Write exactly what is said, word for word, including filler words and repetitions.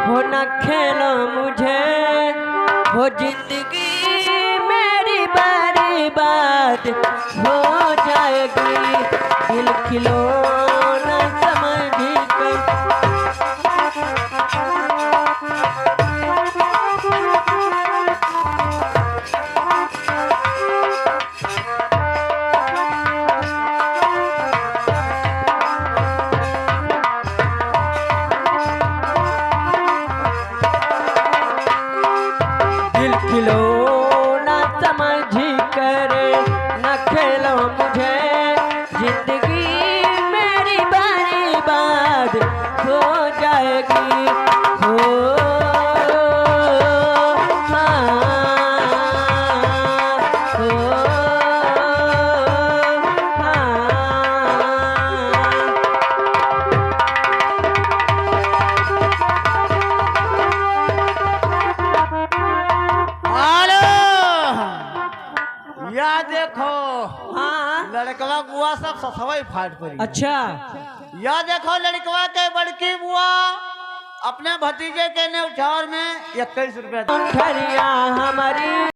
हो ना खेलो मुझे, हो जिंदगी मेरी बर्बाद हो जाएगी। दिल खिलौना समझ कर दिल खिलौना समझ कर न खेलो मुझे, जिंदगी मेरी बर्बाद हो जाएगी। हो, हाँ, हो, हाँ। हेलो, या देखो, हाँ। लड़कवा बुआ सब ससवई फाट पड़ी। अच्छा। या देखो, लड़कवा के बड़की बुआ अपने भतीजे के नेवछावर में इक्कीस रुपया। ठरिया हमारी